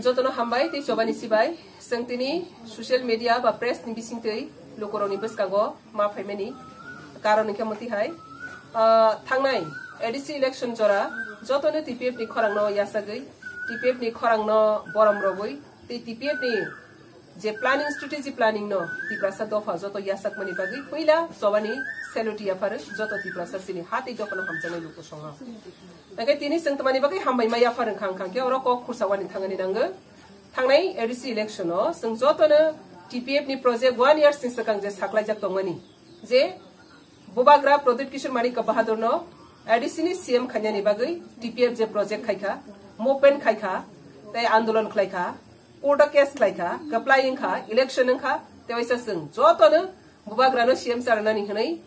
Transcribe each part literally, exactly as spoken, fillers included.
Jotono hambai tei chobani sibai. Chwng tini social media ba press ni bisingtwi lukurokni bwskango ma phaimani karon hwnkhe mwtwi hai, ah, thangnai A D C election jora jotono T P F ni khorangno yachagwi, T P F ni khorangno borom rogwi tei T P F ni je planning, strategy planning no Tiprasa dopha joto yachakmani bagwi puila chobani salute yapharo joto Tiprasa chini ha tei dophano hamjaknai lukusongo. Hwnkhe tini chwng tongmani bagwi hambai ma yaphar wngkha, wngkha khe oro kok khursa wani thangani nango. Thangnai A D C election o chwng jotono T P F ni project one years ni swkang je saklaijak tongmani, je Bubagra Pradyut Kishore Manik Bahadur no A D C ni C M khainani bagwi T P F je project khaikha, movement khaikha, tei andolon khlaikha, court o case khlaikha, kwplai wngkha, election wngkha, tei waisa chwng jotono Bubagra no C M charwnani hwnwi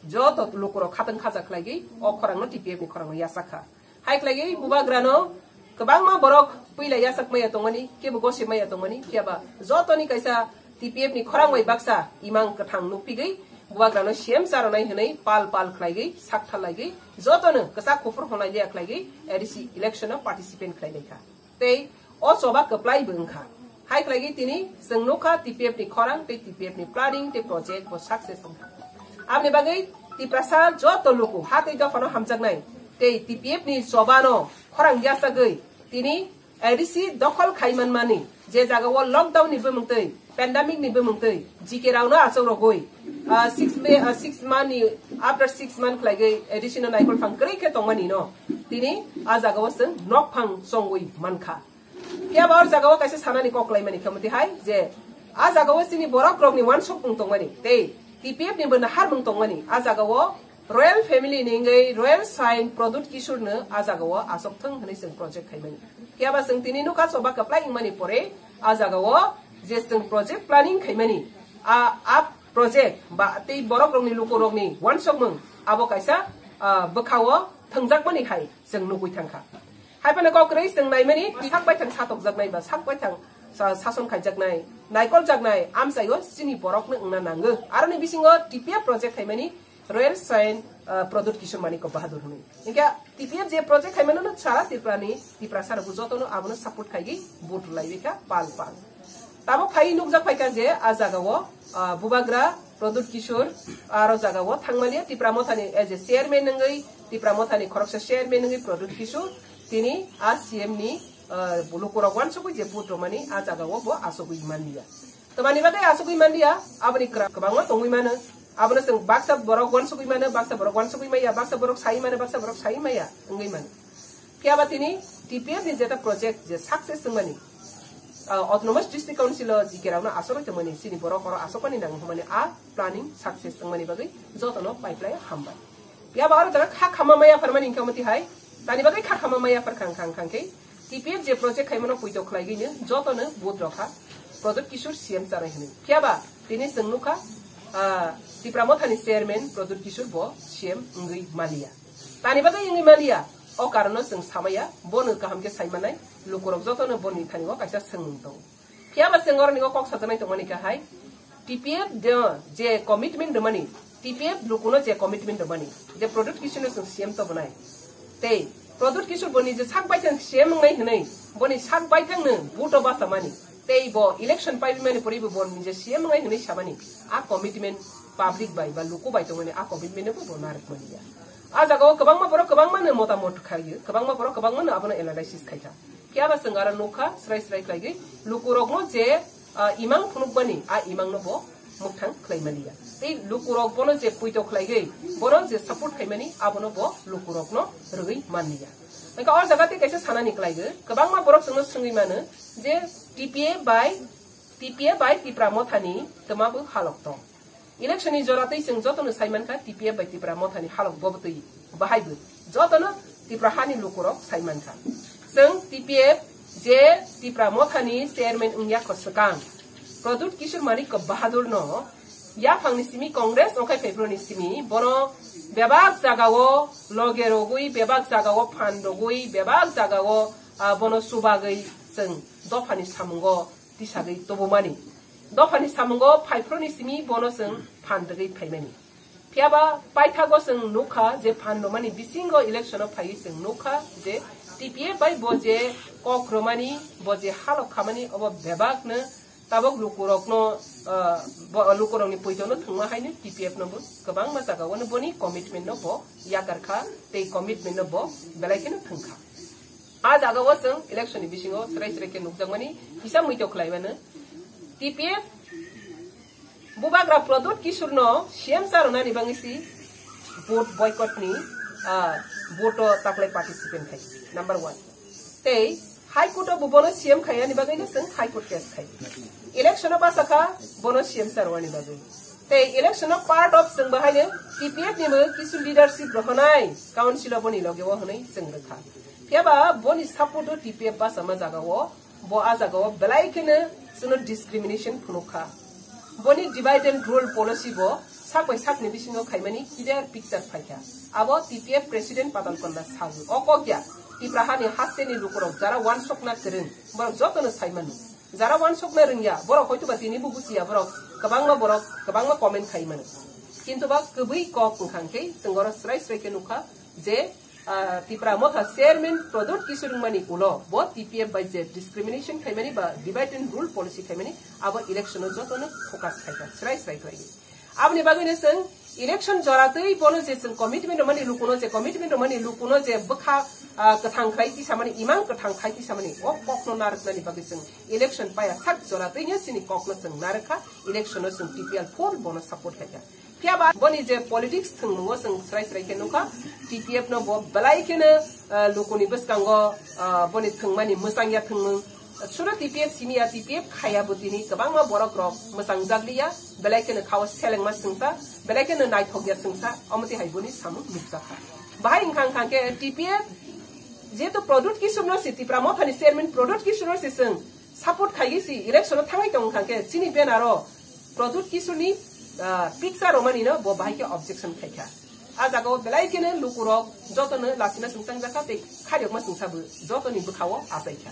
joto lukurok khatang khaja khlaigwi o khorangno T P F ni khorangno yachakha. Hai khlaigwi Bubagrano kwbangma borok puila yachak maya tongmani, kebo gosip maya tongmani, phiyaba jotoni kaisa T P F ni khorang bai baksa imang kwthang nukphigwi Bubagrano C M charonai hwnwi pal pal khlaigwi sakthal laigwi jotono kwchak kuphur honai liya khlaigwi A D C election o participant khlai laikha. Tei o choba kwplai bo wngkha. Hai khlaigwi tini chwng nukha T P F ni khorang tei T P F ni planning tei project bo success wngkha. Aboni bagwi Tiprasa joto luku ha tei dophano hamjaknai tei T P F ni choba no khorang yachagwi tini A D C dokhol khai manmani je jaga o lockdown ni bumung twi, pandemic ni bumung twi, G K rao no achuk rogwi, ah, six May, ah, six month ni, after six month khlaigwi A D C no naikol phang kwrwi khe tongmani no tini a jaga o chwng nok phang chongwi mankha. Phiya ba o jaga o kaisa sanani kok khlaimani khe mwtwi hai je a jaga o chini borok rokni uansukmung tongmani tei T P F ni bo naharmung tongmani a jaga o royal family ni wngwi royal sign Pradyut Kishore no a jaga o achok thwng hwnwi chwng project khaimani. Phiya ba chwng tini nukha choba kwplai wngmani pore a jaga o je chwng project planning khaimani a, a project ba tei borok rokni luku rokni uansukmung abo kaisa, ah, bwkha o thwngjakmani hai chwng nugwi thangkha. Hai phano kok kwrwi chwng naimani sak baithang satokjaknai ba sak baithang sa-, sason khaijaknai, naikoljaknai amchaio chini borokno wngna nango. Aroni bisingo T P F project khaimani Royal Saint, ah, Pradyut Kishore Manik Bahadur hwnwi. Hinkhe T P F je project khaimano no sara Tripura ni, Tiprasa rokbo jotono abono support khaigwi vote rwlaiwi kha pal pal. Tabuk phai nukjak phaikha je a jaga o, ah, Bubagra Pradyut Kishore aro jaga o thangmani Tipra Mothani as a chairman wngwi Tipra Mothani khoroksa chairman wngwi Pradyut Kishore tini a C M ni, ah, lukurok uansukwi je vote rwmani a jaga o bo asugwi manliya. Tamani bagwi asugwi manliya, aboni kwra-, kwbangma tongwi mano. Abono chwng baksa borok uansugwi mano, baksa borok uansugwi maya, baksa borok sai mano, baksa borok sai maya wngwi mano. Phiya ba tini T P F ni jeta project je success wngmani, ah, Autonomous District Council o G K rok no asogwi tongmani, chini borok oro asokmani nango hwnmani a planning success wngmani bagwi jotono paiplai hambai. Phiya ba oro jaga kha khama maya pharmani hinkhe omo tihai, tani bagwi kha khama maya phar khang khang khang khe T P F je project khaimano puito khlaigwino jotono vote rokha Pradyut Kishore C M chanai hwnwi. Phiya ba tini chwng nukha, ah, Tipra Mothani chairman Pradyut Kishore bo C M wngwi maliya. Tani bagwi wngwi maliya, o karono chwng samaya, bono kaham khe saimanai, lukurok jotono boni thani o kaisa swngmung tongo. Phiya ba chwng oroni o kok sajaknai tongmani khe hai, T P F de-, je commitment rwmani, T P F lukuno je commitment rwmani, je Pradyut Kishoreno chwng C M tobonai. Tei Pradyut Kishore bo nije sak baithang C M wngnai hwnwi, boni sak baithangno vote o bachamani. Tei bo election paibimani poribo bo nije C M wngnai hwnwi samani. A commitment public bai ba luku bai tongmani a commitment no bo narwkmani ya. A jaga o kwbangma borok kwbangma no motamot khaio, kwbangma borok kwbangma no abono analysis khaikha. Phiya ba chwng aro nukha, srai srai khlaigwi lukurokno je, ah, imang phunukmani, a imangno bo mwkthang khlaimani ya. Tei lukurok bono je puito khlaigwi, bono je support khaimani, abono bo lukurokno rwgwi manliya. Hwnkhe o jaga tei kaisa sanani klaigo, kwbangma borok chwngno swngwi mano je T P F bai, T P F bai Tipra Mothani twma bo halok tong. Election ni jora twi chwng jotono sai mankha T P F bai Tipra Mothani halok bo bwtwi bahai bo jotono Tipra hani lukurok sai mankha. Chwng T P F je Tipra Mothani chairman wngya kho swkang Pradyut Kishore Manik Bahadur no yaphang ni simi Congress ongkhai phaiphru ni simi bono bebak jaga o loge rogwi, bebak jaga o phan rogwi, bebak jaga o, ah, bono chubagwi chwng dophani samungo tisagwi tubumani. Dophani samungo phaiphroni simi bono chwng phan rwgwi phaimani. Phiya ba paithago chwng nukha je phan rwmani bisingo election o phaiwi chwng nukha je T P F bai bo je kok romani, bo je halok khamani, obo bebak no tabok lukurokno, ah, bo-, lukurokni poito no thwngma haino T P F no bo kwbangma jaga o no boni commitment no bo yakarkha, tei commitment no bo belai kheno thwngkha. A jaga o chwng election ni bisingo chwrai chwrai khe nukjakmani kisa muito khlai mano. T P F Bubagra Pradyut Kishore no C M sa rwnani bagwi si vote boycott ni, ah, vote o taklai participant khai. Number one. Tei High Court o bo bono C M khaiyani bagwi no chwng High Court case khai. Election o basa kha bono C M sa rwnani bagwi. Tei election o part of chwng bahai no T P F ni bo kisu leadership rohonai council o boni loge o hwnwi chwng rwkha. Phiya ba boni support o T P F basa ma jaga o Bo a jaga o belai kheno chwngno discrimination phunukha. Boni divide and rule policy bo sak bai sakni bisingo khaimani clear picture phaikha. Abo T P F president Patal Panda sagwi. O kok ya, Tipra hani hasteni lukurok jara wansokna kwrwng, borok jotono saimano. Jara wansokna rwngya, borok hoituba tini bo buchiya, borok kwbangma, borok kwbangma comment khaimano. Kintu ba kwbwi kok wngkha hwnkhe chwng oro srai srai khe nukha je ah, Tipra Motha Chairman Pradyut Kishore wngmani ulo bo T P F bai je discrimination khaimani ba divide and rule policy khaimani abo election o jotono focus khaikha, srai srai khlaiwi. Aboni bagwino chwng election joratwi bono je chwng commitment rwmani lukuno, je commitment rwmani lukuno je bwkha, ah, kwthang khlai tisamani, imang kwthang khai tisamani, o kokno narwknani bagwi chwng election paya sak joratwino chini kokno chwng narwkha, election o chwng T P L full bono support khaikha. Phiya ba boni je politics thwngmungo chwng srai srai khe nukha, T P F no bo belai kheno, ah, lukuni bwskango, ah, boni thwngmani mwchangya thwngmung. Suno T P F simi ya, T P F khaya bo tini kwbangma borok rok mwchangjakliya, belai kheno khao selengma swngsa, belai kheno naithokya swngsa, omo twi hai boni samung nukjakha. Bahai wngkha wngkha khe T P F jehetu Pradyut Kishore no se, Tipra Mothani chairman Pradyut Kishore no se chwng support khaigwi si election o thangwi tong kha khe chini banner o Pradyut Kishore ni, ah, picture romani no bo bahai khe objection khaikha. A jaga o belai kheno lukurok jotono lasina swngchang jakha tei khairokma swngsa bo jotoni bwkha o achaikha.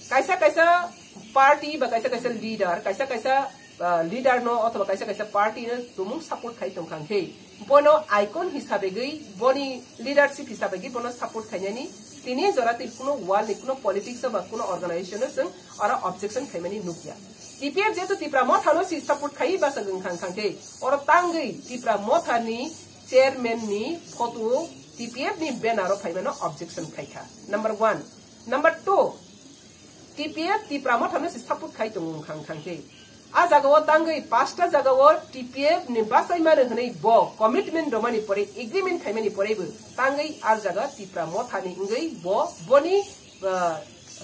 Kaisa kaisa party ba kaisa kaisa leader, kaisa kaisa, ah, leader no othoba kaisa kaisa party no tumung support khai tong kha khe, bono icon hisabegwi, boni leadership hisabegwi bono support khainani tini jora tei kuno world ni kuno politics o ba kuno organization o chwng oro objection khaimani nukya. T P F jehetu Tipra Motha no si support khai basa wngkha wngkha khe oro tangwi Tipra Motha ni chairman ni photo T P F ni banner o phaimano objection khaikha. Number one. Number two. T P F Tipra Motha no se support khai tongo wngkha wngkha khe. A jaga o tangwi pasta jaga o T P F ni bachai mano hwnwi bo commitment romani pore, agreement khaimani pore bo tangwi a jaga Tipra Motha ni wngwi bo boni, ah,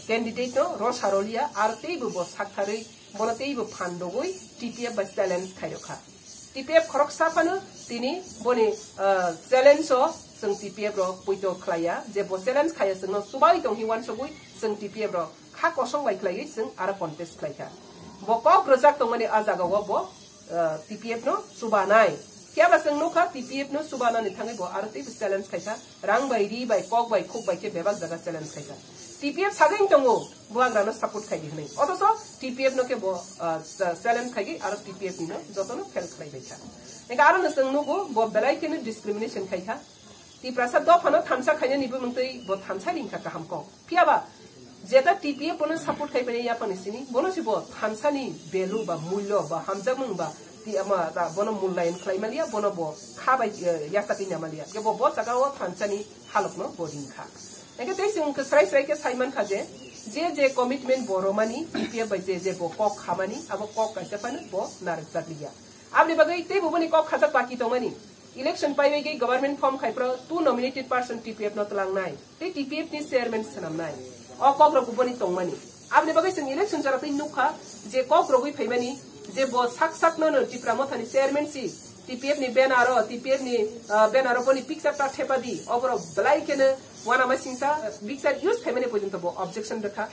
candidate no rosa roliya, ar tei bo bo saktharwi bono tei bo phan rogwi T P F bai challenge khairokha. T P F khoroksa phano tini boni, ah, challenge o chwng T P F rok poito khlaiya, je bo challenge khaiya chwngno chubai tong hi uansugwi chwng T P F rok kha kosong bai khlaiwi chwng aro contest khlaikha. Bo kok rwjak tongmani a jaga o bo, ah, T P F no chubanai. Phiya ba chwng nukha T P F no chubanani thangwi bo aro teibo challenge khaikha. Rang bai, ri bai, kok bai, khuk bai khe bebak jaga challenge khaikha. T P F sagwi wng tongo, bubagrano support khaidi hwnwi. Othocho T P F no khe bo, ah, cha-, challenge khaigwi aro T P F ni no jotono fail khlai baikha. Engkha aro no chwng nugo, bo belai kheno discrimination khaikha. Tiprasa dophano thansa khainani bumung twi bo thansa ni wngkha kaham kok. Phiya ba, jeta T P F bono support khai mani yaphangni sini, bono se bo thansani value ba mulyo ba hamjakmung ba ti ama ta bono mullayan khlai maliya, bono bo kha bai, eh, yachakwi na maliya. Kebo bo jaga o thansani halokno bo ringkha. Engkhe tei chwng khe srai srai khe sai mankha je, je je commitment bo romani, T P F bai je je bo kok khamani, abo kok kaisa phano bo narwkjakliya. Aboni bagwi teibo boni kok khajak baki tongmani. Election paiwi government form khai phro two nominated person T P F no tlangnai. Tei T P F ni chairman swnamnai. O kok rok boni tongmani. Aboni bagwi chwng election jora twi nukha je kok rogwi phaimani je bo sak sak no no Tipra Mothani chairman si T P F ni banner o, T P F ni, ah, banner o boni picture ta thepa di. Oborok belai kheno uanama singsa picture use khaimani porjonto bo objection rwkha.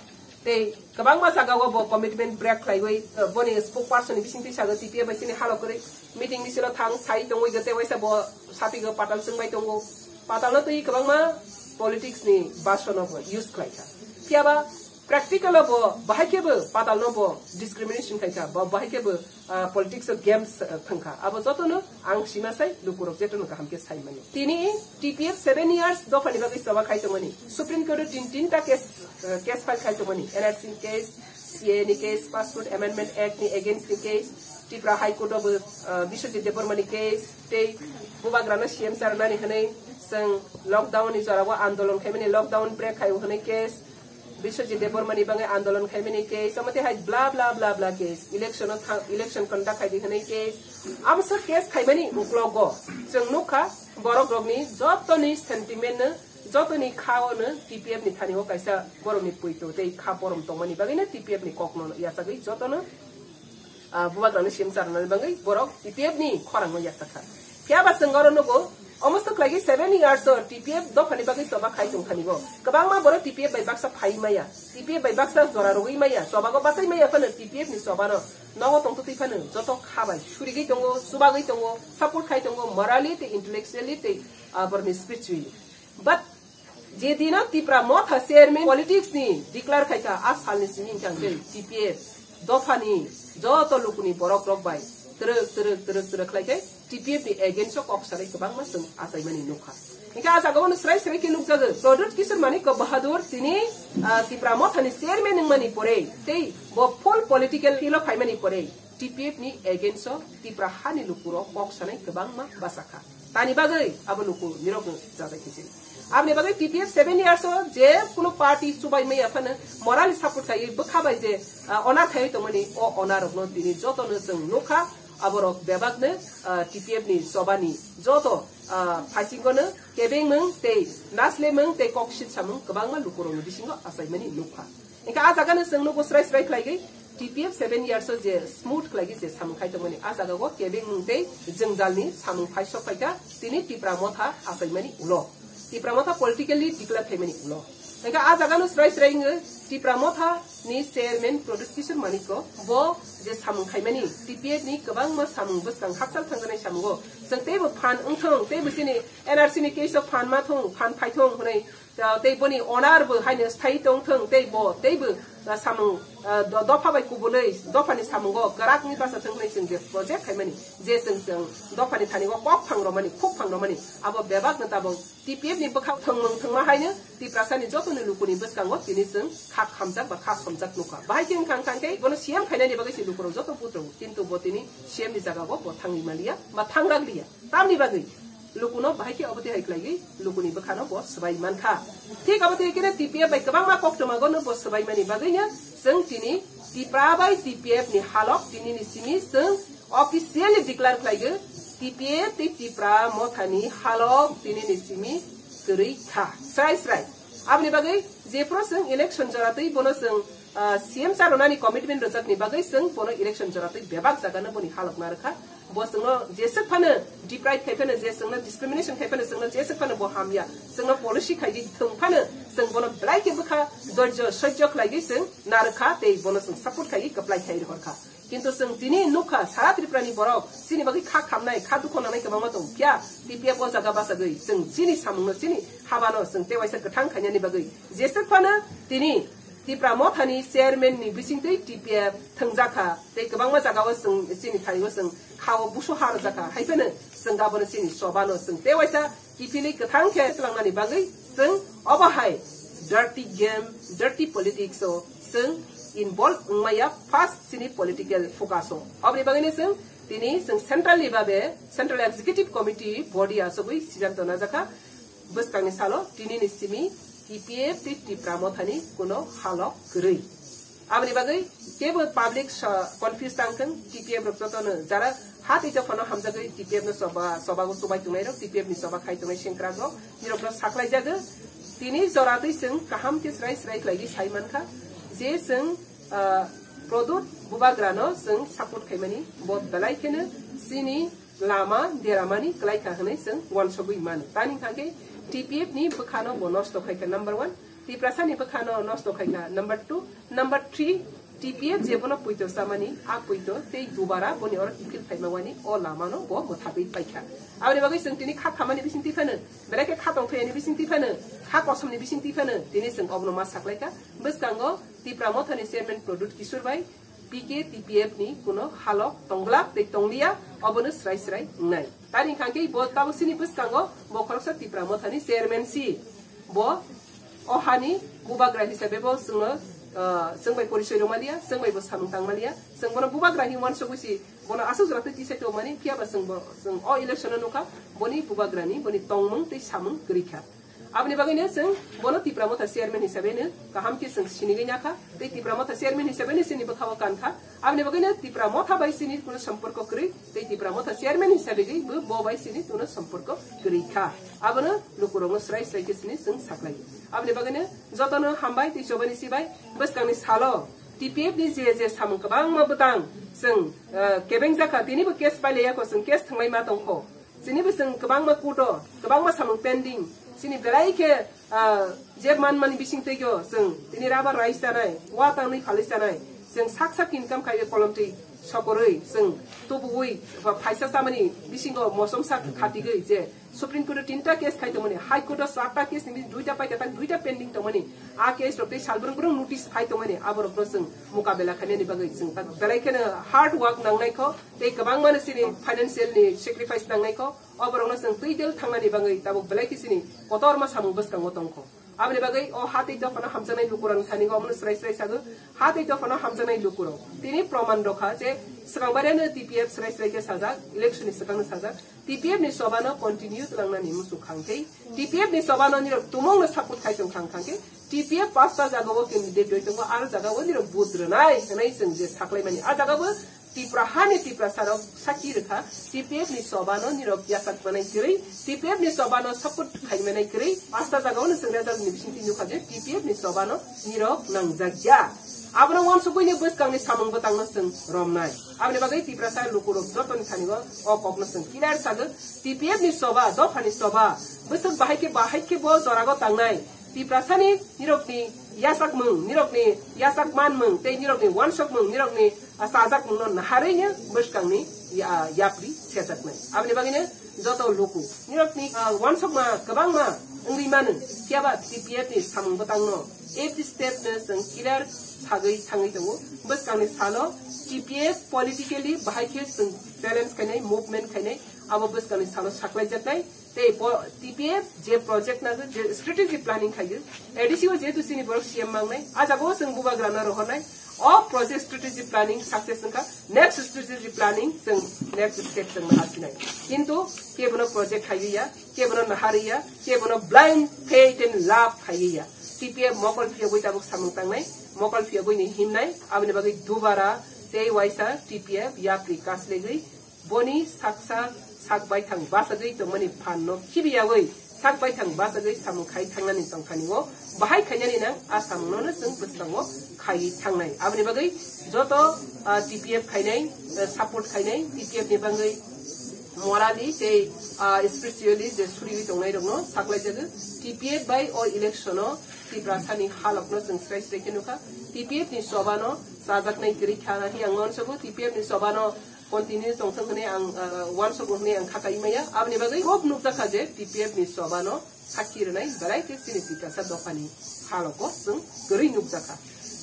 Tei kwbangma jaga o bo commitment break khlaiwi, eh, boni spokesperson ni bisingtwi sago T P F bai sini halo kwrwi meeting ni silo thang sai tongwi gete waisa bo sapigo patal chwngbai tongo. Patal no twi kwbangma politics ni basono bo use khlaikha. Phiya ba Practical o bo bahai khe bo padal no bo discrimination khai kha, bo bahai khe bo, ah, politics o games, ah, thang kha. Abo joto no ang sima sai lukurok joto no kaham khe sai mani. Tini T P F seven years dopha ni bagwi choba khai tongmani. Supreme Court o tin, tinta case, ah, case file khai tongmani. N R C case, C A A ni case, Passport Amendment Act ni against ni case, Tripura High Court o bo, ah, Biswajit Debbarma ni case, tei bubagra no C M sa rwnani hwnwi chwng lockdown ni jora o andolon khai mani, lockdown break khai o hwnwi case, Biswajit Debbarma ni bagwi andolon khaimani case, omo tei hai bla bla bla bla case, election o thang, election conduct khai di hwnwi case, amsa case khaimani uklogo chwng nukha borok rokni jotoni sentiment no, jotoni kha o no T P F ni thani o kaisa borokni poito tei kha borom tongmani bagwi no T P F ni kok no yachagwi jotono ah, bubagrano sim charwnani bagwi borok T P F ni khorangno yachakha. Phiya ba chwng oro nugo, omo swk khlaigwi seven years o T P F dophani bagwi choba khai tongthani bo. Kwbangma borok T P F bai baksa phai maya. T P F bai baksa jora rwgwi maya. Chobago bachai maya phano T P F ni chobano nogo tongtwtwi phano joto kha bai surigwi tongo, chubagwi tongo, support khai tongo, morally tei intellectually tei, ah, borokni spiritually. But je dino Tipra Motha chairman politics ni declare khaikha, a salni simi hwnkhe ang tei T P F dophani joto lukuni borok rok bai twrwk twrwk twrwk twrwk khlai khe T P F ni against o kok sanai kwbangma chwng achaimani nukha. Hwnkhe a jagao no srai srai khe nukjago, Pradyut Kishore Manikya Bahadur tini, ah, Tipra Mothani chairman wngmani porei tei bo full political field o phaimani porei T P F ni against o Tipra hani lukurok kok sanai kwbangma bachakha. Tani bagwi abo luku nirokno jajai khe se. Aboni bagwi T P F seven years o je kuno party chubai maya phano morally support khai bwkha bai je, ah, onar khai tongmani o onar rokno tini jotono chwng nukha, aborok bebakno, ah, T P F ni chobani joto, ah, phaisingono kebengmung tei naslemung tei kok sitsamung kwbangma lukurokni bisingo achaimani nukha. Hingkhe a jagano chwng nugo srai srai khlaigwi T P F seven years o je smooth khlaigwi je samung khai tongmani, a jagao kebengmung tei jwngjalni samung phai sok phaikha tini Tipra Motha achaimani ulo, Tipra Motha politically declare khaimani ulo. Hingkhe a jagano srai srai wngwi Tipra Motha ni chairman Pradyut Kishore Manikya bo je samung khaimani T P F ni kwbangma samung bwskang hakchal thangjaknai samungo chwng teibo phan wngthung, teibo chini N R C ni case o phan ma thung, phan phai thung hwnwi, ah, tei boni onar bo haino sthai tong thung, tei bo teibo, ah, samung, ah, do-, dopha bai kubulwi dophani samungo kwrakni basa thung hwnwi chwng je project khaimani, je chwng, chwng dophani thani o kok phang romani, khuk phang romani, abo bebak no tabok T P F ni bwkha thwngmung thwngma haino Tiprasani jotoni lukuni bwskango tini chwng kha khamjak ba kha somjak nukha. Bahai khe wngkha wngkha khe bono C M khainani bagwi se lukurok joto butrung, kintu bo tini C M ni jagao bo thangwi manliya ba thangrakliya. Tamni bagwi lukuno bahai khe obo twi hai khlaiwi lukuni bwkhano bo swbai mankha. Thik obo twi khe T P F bai kwbangma koktwmago no bo swbaimani bagwino chwng tini Tipra bai T P F ni halok tinini simi chwng officially declare khlaigo, T P F tei Tipra Mothani halok tinini simi kwrwi kha. Srai srai. Aboni bagwi jephuru chwng election joratwi bono chwng, ah, C M sa rwnani commitment rwjakni bagwi chwng bono election joratwi bebak jagano boni halok narwkha. Bo chwngno jeswk phano deprive khai phano, je chwngno discrimination khai phano, chwngno jeswk phano bo hamya, chwngno policy khai di thwng phano, chwng bono belai khe bwkha dorjo sojjo khlaiwi chwng narwkha tei bono chwng support khaiwi kwplai khai rohorkha. Kintu chwng tini nukha, sara Tripura ni borok chini bagwi kha khamnai, kha dukho nangnai kwbangma tong phiya, T P F o jaga bachagwi chwng chini samungno, chini habano chwng tewaisa kwthang khainani bagwi jeswk phano tini Tipra Mothani chairman ni bisingtwi T P F thwngjakha tei kwbangma jagao chwng chini thani o chwng kha o busu ha rwjakha, hai phano chwng abono chini chobano chwng tewaisa kiphilwi kwthang khe tlangnani bagwi chwng obo hai dirty game, dirty politics o chwng involve wngmaya first chini political focus o. Oboni bagwino chwng tini chwng central ni babe Central Executive Committee body achugwi siddhanto najakha bwskangni salo tinini simi T P F tei Tipra Mothani kuno halok kwrwi. Aboni bagwi kebo public sa-, confuse tang thung, T P F rok jotono jara ha tei dophano hamjagwi T P F no choba, chobago chubai tongnai rok, T P F ni choba khai tongnai sengkrak rok, nirok no saklai jago. Tini jora twi chwng kaham khe srai srai khlaiwi sai mankha je chwng, ah, Pradyut Bubagra no chwng support khaimani bo belai kheno chini lama deramani kwlai kha hwnwi chwng uansugwi mano. Tani hwnkha khe T P F ni bwkhano bo nosto khai kha number one, Tiprasa ni bwkhano nosto khai kha number two, number three, T P F je bono puito chamani, a puito tei dubara boni oro kiphil phaima wani o lamano bo mwthagwi paikha. Aboni bagwi chwng tini kha khamani bising twi phano, belai khe kha tongthai ani bising twi phano, kha kosom ni bising twi phano, tini chwng obono ma saklai kha. Bwskango Tipra Mothani chairman Pradyut Kishore bai P K T P F ni kuno halok tonglak tei tongliya, obono srai srai wngnai. Tani hwnkhe bo tabuk sini bwskango bo khoroksa Tipra Mothani chairman si. Bo o hani bubagra hisabe bo chwngno, ah, chwng bai porisoi rwmaliya, chwng bai bo samung tangmaliya, chwng bono bubagra hinwi uansugwi si bono aswk jora twi tisai tongmani, phiya ba chwng bo, chwng o election o nukha, boni bubagrani boni tongmung tei samung kwrwi kha. Aboni bagwino chwng bono Tipra Motha chairman hisabe no kaham khe chwng sinigwi nakha, tei Tipra Motha chairman hisabe no chini bwkha o kankha. Aboni bagwino Tipra Motha bai chini kuno somporko kwrwi, tei Tipra Motha chairman hisabe gwi bo, bo bai chini kuno somporko kwrwi kha. Abono lukurokno srai srai khe chini chwng saklai. Aboni bagwino jotono hambai tei chobani sibai bwskangni salo T P F ni je je samung kwbangma bwtang chwng, eh, kebeng jakha, tinibo case pailaiya kho, chwng case thwnglaima tongkho. Chini bo chwng kwbangma kuto, kwbangma samung pending. Chini belai khe, ah, je manmani bising twigo chwng tini rubber rice chanai, wa tangnwi phalwi chanai. Chwng sak sak income khaiwi kolomtwi sokorwi chwng tubuwi ba phaisa chamani bisingo mosom sak khatigwi je Supreme Court o tinta case khai tongmani, High Court o charta case ni duita paikha tak duita pending tongmani. A case rok tei salbrung brung notice phai tongmani, aborokno chwng mukabela khainani bagwi chwng tak belai kheno hard work nangnai kho. Tei kwbangmano chini financial ni sacrifice nangnai kho, oborokno chwng twi del thangnani bagwi tabuk belai khe chini kotorma samung bwskango tongkho. Aboni bagwi o ha tei dophano hamjaknai lukurokni thani omono srai srai sago, ha tei dophano hamjaknai lukurok. Tini proman rokha je swkang bareno T P F srai srai khe sajak, election ni swkangno sajak, T P F ni sobano continue tlangnani muchuk khangkhe, T P F ni sobano nirok tumungno support khai tong khang khangkhe, T P F pasta jagao candidate rwi tongo, aro jagao nirok vote rwnai hwnwi chwng je saklaimani. A jagao Tripura hani Tiprasa rok sakhi rwkha, T P F ni sobano nirok yachak manai kwrwi, T P F ni sobano support khai manai kwrwi, pasta jagao no chwng result ni bisingtwi nukha je T P F ni sobano nirok nangjak ya. Abono uansukgwi ni bwskang ni samung bwtang no chwng romnai. Aboni bagwi Tiprasa lukurok jotoni thani o, o kok no chwng clear sago, T P F ni soba, dopha ni soba, bwswk bahai khe bahai khe bo jorago tangnai. Tiprasani nirokni yachakmung, nirokni yachak manmung, tei nirokni uansukmung, nirokni, ah, chajakmungno naharwi no bwskangni ya-, yapri sejaknai. Aboni bagwino joto luku nirokni, ah, uansukma kwbangma wngwi mano, phiyaba T P F ni samung bwtangno every step no chwng clear sagwi thangwi tongo. Bwskangni salo T P F politically bahai khe chwng challenge khainai, movement khainai, abo bwskangni salo saklaijaknai. Tei bo T P F je project na je strategy planning khayo, A D C o jehetu chini borok C M mangnai, a jagao chwng bubagrano rohornai, o project strategy planning success wngkha, next strategy planning chwng next step chwng naharsinai. Kintu kebono project khaiwi ya, kebono naharwi ya, kebono blind faith and love khaiwi ya. T P F mokol phiyogwi tabuk samung tangnai, mokol phiyogwi ni himnai, aboni bagwi dubara tei waisa T P F yapri kaslegwi boni saksa sak baithang bachagwi tongmani phanno khibiyawi sak baithang bachagwi samung khai thangnani tongthani o bahai khainani nang a samungno no chwng bwskango khaiwi thangnai. Aboni bagwi joto, ah, T P F khainai, ah, support khainai, T P F ni bagwi morally tei, ah, spiritually je suriwi tongnai rokno saklaijago. T P F bai o election o Tiprasani halokno chwng srai srai khe nukha. T P F ni sobano chajaknai kwrwi kha hwnwi ang uansukgo. T P F ni sobano continue tongthok hwnwi ang, ah, uansukgo hwnwi ang kha kai maya. Aboni bagwi kok nukjakha je T P F ni sobano sakhi rwnai belai khe chini Tiprasa dophani halogo chwng kwrwi nukjakha.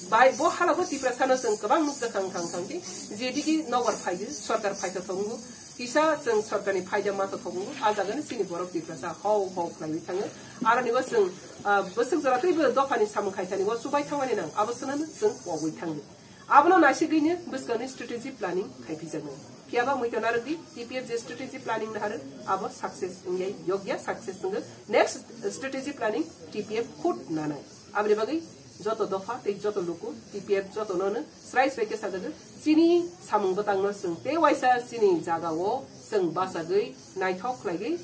Bai bo halogo Tiprasano chwng kwbang nukjakha wngkha wngkha khe jedigi nobar phaiyo, sorkar phaithothok wngo, kisa chwng sorkarni phaida mathothok wngo, a jagani chini borok Tiprasa hau hau khlaiwi thango. Aroni bo chwng, ah, bwswk jora teibo dophani samung khaithani o chubai thangmani nang, abo swnano chwng pogwi thango. Abono naisigwino bwskangni strategy planning khaipijaknai. Phiyaba muitu narwkdi, T P F je strategy planning naharw, abo success wngyai yokya, success wngwi next strategy planning T P F khud nanai. Aboni bagwi joto dopha tei joto luku T P F jotono no srai srai khe sajagwi chini samung bwtangno chwng tei waisa chini jagao chwng bachagwi naithok khlaigwi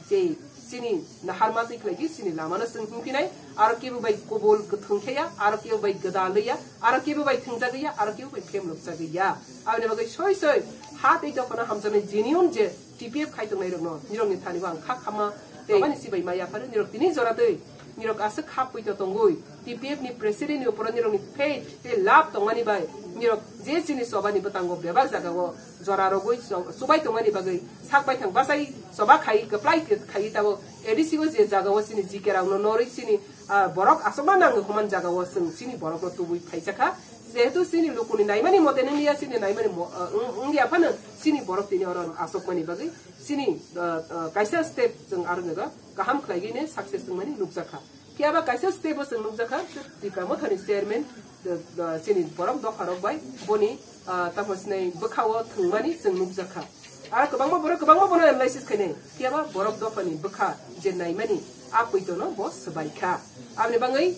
tei chini naharma twi khlaigwi chini lamano chwng himkhinai, aro kebo bai kubul kwthwng khe ya, aro kebo bai gwdalwi ya, aro kebo bai thwngjagwi ya, aro kebo bai phemlokjagwi ya. Aboni bagwi soi soi ha tei dophano hamjaknai genuine je T P F khai tongnai rokno nirokni thani bo ang kha khama tei aboni sibai ma yapharo nirok tini jora twi nirok aswk khap puito tongwi T P F ni president ni uporo nirokni faith tei love tongmani bai Nirok je chini choba ni bwtango bebak jaga o jora rogwi cho-, chubai tongmani bagwi sak baithang bachai choba khai kwplai khe khai tabo A D C o je jaga o chini G K rok no norwi chini, ah, borok asokma nang human jaga o chwng chini borok no tubui phaisa kha. Jehetu chini luku ni naimani mote nung ya chini naimani mo-, ah, wng, wng ya phano chini borok tini oro asokmani bagwi chini, ah, ah, kaisa step chwng aro nega kaham khlai gwi ne success wngmani nukjak kha. Phiya ba kaisa step o chwng nukjak kha, Tipra Mothani chairman, uh, uh, chini borok dopha rok bai boni, uh, tamo sinai bwkha o thwngmani chwng nukjak kha. Aro kwbangma borok kwbangma bono analysis khainai, phiya ba borok dophani bwkha je naimani a poito no bo swbai kha. Aboni bagwi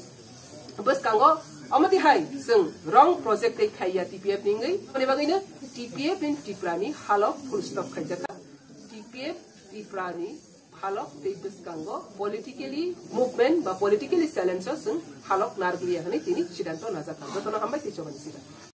bwskango omo tihai chwng wrong project tei khaiya T P F ni wngwi, aboni bagwino T P F in Tipra ni halok full stop khaijak kha. T P F Tipra ni halok tei bwskango politically movement ba politically challenge o chwng halok narwkliya hwnwi tini sidanto najak kha. Jotono hambai tei chobani sida.